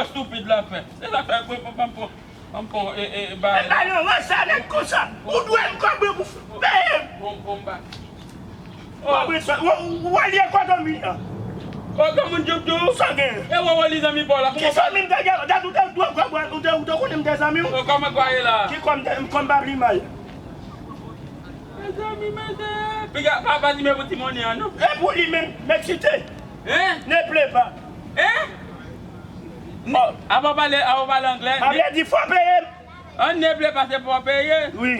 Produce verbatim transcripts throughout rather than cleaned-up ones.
Stupid la fè. Se sa fè mwen pran, pran, pran, pran, e, e, ba. E ba non, wè sa nèt konsa. Ou dwe m kòb mwen pou peye m. Bon, bon, ba. Ou pa bezwen, ou, ou, ou alye kote m vin an. Kote moun djoudjou? Sa gen. E wè, wè, li zanmi pa w la. Ki zanmi m te gen? Dat ou te, ou te, ou te, ou te konnen m te zanmi w? Kòman kwa ye la? Ki kòm te, kòm pa pli mal. Mezanmi, mezanmi. Piga, pa, pa di men pou ti monnen an, non. E pou li menm, m eksite. Hein? Ne pleure pas. Hein? Apa w pale, apa w pale anglè? Sa vle di fò peye m. An ne pleure pas, se fò peye. Wi.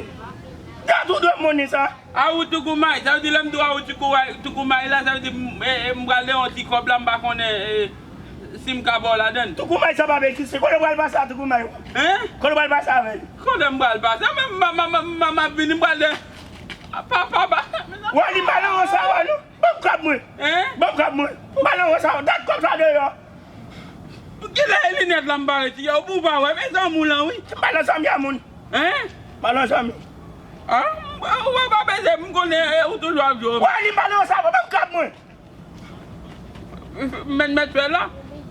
Gad ou dwe monnen sa. A ou toukoumay, sa vle di lè m di w a ou toukoumay, toukoumay la, sa vle di m, e, e, m pral de yon ti kòb la, m pa konnen, e, si m ka ba w ladann. Toukoumay sa pa egziste. Kote w pral pase a toukoumay? Hein? Kote w pral pase avè l? Kote m pral pase? Men m, m, m, m, m ap vini, m pral de. Pa, pa, pa. Wè, li pa nan rans avè w, non. Ban m kòb mwen. Hein? Ban m kòb mwen. M pa nan rans avè w. Dat kòb sa deyò. Kilè e linèt la m pa retire? Ou pou pa wè, men zanmi w lan, wi. M pa nan zanmi a moun. Hein? M pa nan zanmi. Ah, ou pa, pa peze, m konnen, e, ou toujou ap jwe. Wè, li m pa nan sa, ban m kòb mwen. Mèt, mèt fè la.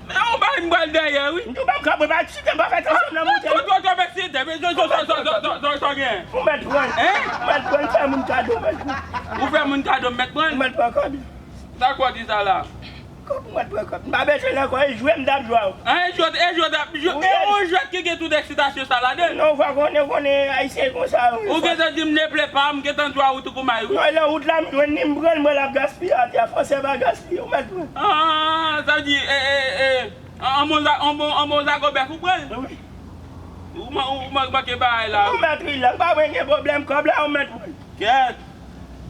Men ou pa m pral dèyè, wi. M di w ban m kòb mwen, pa eksite m, pa fè ti sèm nan moute. Twò, twò, twò, eksite, men sa, sa, sa gen. Ou mèt pran. Hein? Ou mèt pran, fè moun kado, mèt pran. Ou fè moun kado, mèt pran. Ou mèt pran kòb. Sa k w di sa la? Kòb mwen pran kòb. M pa bezwen l ankò, e jwe m t ap jwe a w. An, e jwèt, e jwèt ap jwe, e yon jwèt ki gen tout eksitasyon sa ladan l. Non, ou pa konnen, konnen Ayisyen konsa, wi. Ou gentan di m ne pleure pas, m gentan di w a ou toukoumay, wi. Non, e nan wout la, m jwenn li, m pran l, mwen l ap gaspiye atè a, fransè pa gaspiye, ou mèt pran. Ah, sa vle di, e, e, e, an, an bon za-, an bon, an bon zago bèf ou pran l? Wi. Ou man-, ou man-, manke bagay la, wi. Ou mèt ri la, m pa wè gen pwoblèm, kòb la, ou mèt pran l. Kèt.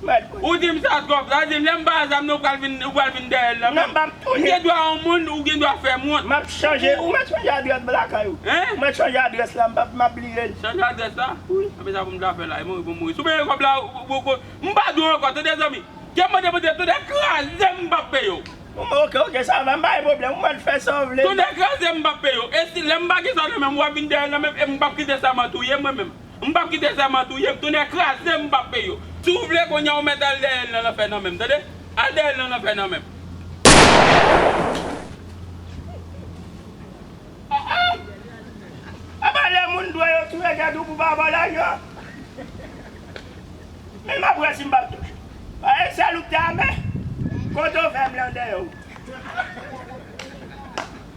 Ou di m sa twòp, sa di m lè m ba zam nan, ou pral vin, ou pral vin dèyè l nan men m. M gen dwa yon moun, ou gen dwa fè m wont. M ap chanje, ou mèt chanje adrès lakay ou. Hein? Ou mèt chanje adrès la, m p ap, m ap bliye l. Chanje adrès la? Wi. Anben sa pou m ta fè la, e mouri pou m mouri. Si w peye kòb la, ou, ou, ou, m pa di w ankò, tande zanmi. Ke mande pou de tounen kraze m p ap peye w. Bon, ok, ok, sa va, m pa gen pwoblèm, ou mèt fè sa w vle. Tounen kraze m p ap peye w. E si lè m pa gen sa nan men m, w ap vin dèyè l nan men m, e m p ap kite sa m an touye mwen menm. M p ap kite sèman touye m, tounen kraze m, m p ap peye w. Si w vle kounye a, ou mèt al dèyè l nan lanfè nan men m, tande? Al dèyè l nan lanfè nan men m. Ah, ah! Apa lè moun dwe yo touye tèt ou pou pa ba w lajan? Men m ap wè si m p ap touche. Pa e sèl ou k te ame. Kote w fè m lan dèyè w?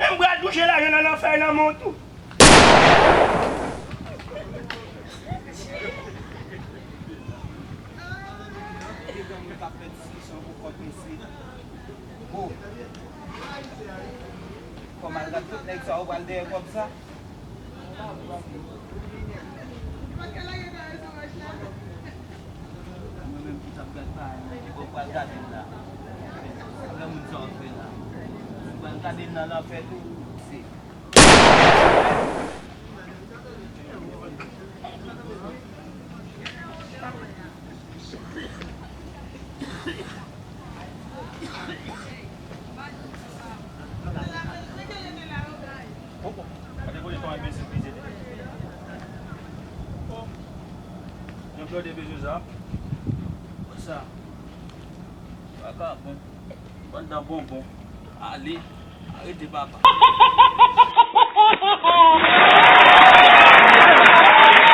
Men m pral touche lajan nan lanfè nan men w tou. Gen moun k ap fè diskisyon pou kòb mesye. Bon. Kòman l gad tout nèg sa yo pral dèyè kòb sa? Mwen menm ki t ap gad pa, ki bò pral gade m la. Sa granmoun sa yo fè la. Ou pral gade m nan lanfè tou, se Yon flò de bezwen sa. Sa. Vagabon. Bann dan bonbon. Ale. Arete papa.